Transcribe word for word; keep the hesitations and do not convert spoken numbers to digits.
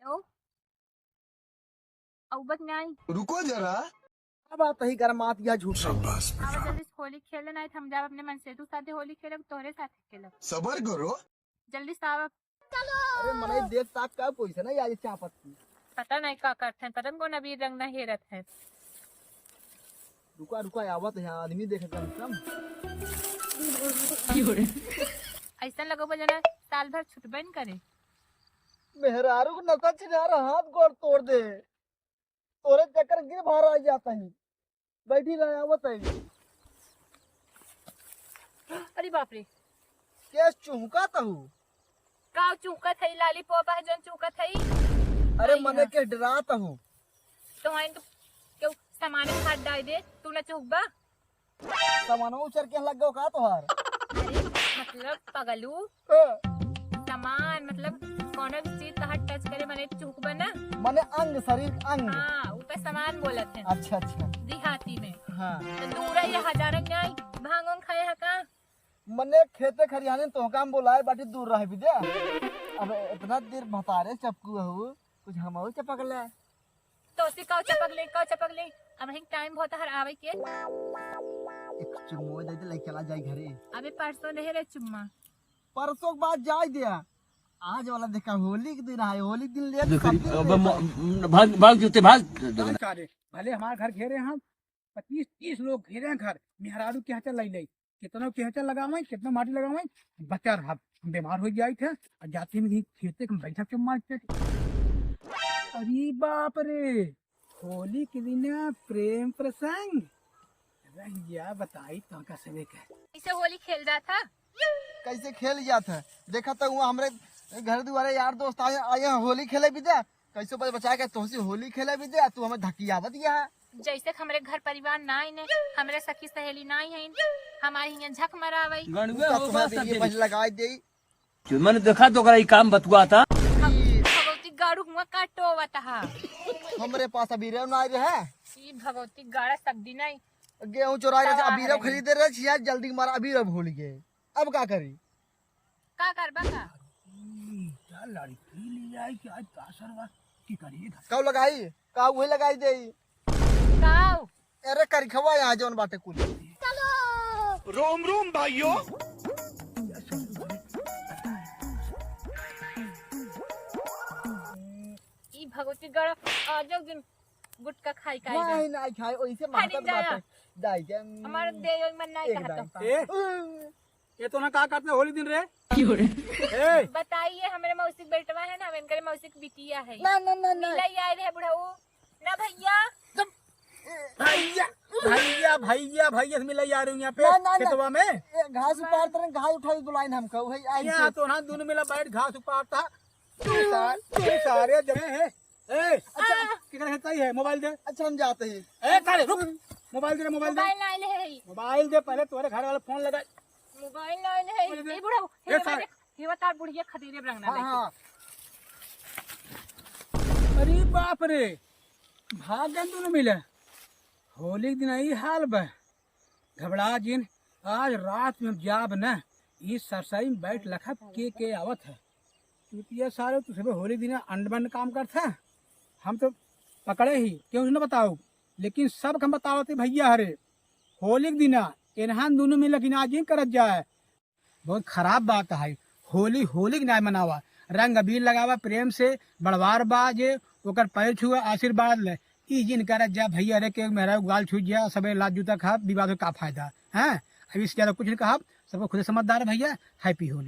हेलो, अउबत नाई। रुको जरा। का बात है, गरमात या झूठ है? शाबाश बेटा। आवा जल्दी से होली खेले, नाई त हम जाब अपने मनसेतु साथे होली खेले, तोहरे साथे खेलब। सबर करो। जल्दी से आवा। अरे मनई देख ताक का, कोई से नहीं आई चापत की। पता नहीं का करत हैं, पता नहीं कौन अबीर रंग ना हेरत हैं। रुका रुका, आवत है आदमी, देख कम से कम। ऐसा लगो बो जना साल भर छुटबे न करे। मेहरारू को नशा छिनार हाथ गोड़ तोड़ दे। तोरे चक्कर गिर बाहर आ जाता है। बैठी रहे, आवत है। अरे बाप रे। के चुहका तहू? का चुहकत है? लाली पोपा है जौन चुहकत है। अरे भैया। मने के डरात हूँ। तो वहीं तो क्यों सामान फाड़ डाल दे, तू ना चुहकबा? सामानो उचर के लग गयो का तोहार? अरे, मतलब पगलू, हाँ। सामान, मतलब कौनो भी चीज तहार टच करे, मने चुहकबा ना। मने अंग, शरीर अंग। हाँ, उ पे सामान बोलत है। अच्छा, अच्छा। देहाती में। हाँ। तो दूर ही हजारन जाई, भांग वांग खाए है का? मने खेते खरियाने तो काम बोलाए बाटी, दूर रह भी दे। अब इतना देर भतारे चपकू हूँ, कुछ हम और चपक ले। तो उसी का चपक ले, का चपक ले। अब हिंग टाइम बहुत हर आवे के। एक चुम्मो दे दे, ले चला जाए घरे। अबे परसों रहे रे चुम्मा। परसों के बाद जाए दे। आज वाला देखा, होली के दिन आए, होली के दिन ले देखो, सब दिन अब ले। म-, भाग, भाग जूते, भाग। का करे? भले हमारे घर घेरे हैं, पच्चीस तीस लोग घेरे हैं घर, मेहरारू के हचा लई लई, कितनो के हचा लगावे, कितनो माटी लगावे, बचा रहब। हम बीमार हो जाए थे, और जाते में यहीं खेते के बैठक चुम्मा के। अरे बाप रे, होली के दिन प्रेम प्रसंग। रह गया बताई तो का सबे के। कैसे होली खेल जात है? कैसे खेल जात है? देखा तो हुआ हमरे घर दुआरे यार दोस्त आए, आए हैं होली खेले भी दे। कैसे बच-, बचा के तोहसे होली खेले भी दे, तू हमें धकियावत गया है। जैसे कि हमरे घर परिवार नाई ने, हमरे सखी सहेली नाई है, हमारे हियां झक मरावई। गणुए उसका हो तुम्हें बस भी ये अभी। बस लगाई दे। मैंने देखा तो ओकरा ई काम बतुआ था। हम भगवती गाड़ू हुआ काटो बता। हमरे पास अभी रेव ना रहे। ई भगवती गाड़ा सब दिन आई। गेहूं चोराए रहे, अच्छा, अभी रेव अरे। खरीदे रहे छिया, जल्दी मारा अभी रेव भूल गए। अब का करी? का करबा का? ई, क्या लड़की ले आई कि आज का सरवा की करिए घर? काऊ लगाई? काऊ वही लगाई दे। काऊ? अरे करिखवा यहाँ जौन बाटे कुल। रोम रोम भाइयों। ई भगवती गड़ा आज दिन गुटखा खाई खाई नहीं, नहीं खाए, ओइसे हट महकत जाया। बाटे। जाई के, हमार दे मन नहीं एक कहत दाई। बा। ए? उम। ये तो ना का करते होली दिन रे? क्यों रे? ए! बताइए, हमरे मौसी के बेटवा है ना, हम इनकरे मौसी के बिटिया है। ना, ना, ना, ना। मिलाई आए रहे बुढ़ऊ। ना भैया। भैया, भैया, भैया, भैया से मिलाई आ रही हूँ यहाँ पे ना, ना, ना। खेतवा में। ए, घास उपार तरह घास उठाई बुलाइन हमको, भाई, आई यहाँ से। तो ना दोनों मिला बैठ घास उपारता। तू सार-, तू सारे जगह है। ए, अच्छा। आ। क्या करता ही है? मोबाइल दे। अच्छा, हम जाते हैं। ए, साले, रुक। मोबाइल दे, मोबाइल दे। मोबाइल ना ले है। मोबाइल दे, पहले तुम्हारे घर वाला फोन लगा। मोबाइल ना ले है। मोबाइल दे। ए, बुढ़ा, ए, हेवा साले। दे, हेवा तार बुढ़िया खदेरे रंगना हाँ, लेके। हाँ। अरे बाप रे, भागन दोनों मिले। होली के दिन आई हाल बा। घबरा जिन, आज रात में हम जाब न, ई सरसई में बैठ लखब के के आवत है। चुतिया सारे, तू सबे होली दिना अंड बंड काम करत है। हम तो पकड़े ही, क्यों न बताओ, लेकिन सब हम बतावत है भैया हरे। होली के दिना एनहान दोनों में लगिना जिन करत जाए। बहुत खराब बात है। होली, होली के नाय मनावा, रंग अबीर लगावा प्रेम से, बड़वार बा जे ओकर पैर छुआ आशीर्वाद ले। ई जिन करत जा भैया रे, के मेहरा गाल छू जा, सबे लात जूता खा, विवाद में का फायदा है? अब इससे ज्यादा कुछ नहीं कहा, सबको खुद समझदार है भैया। Happy होली।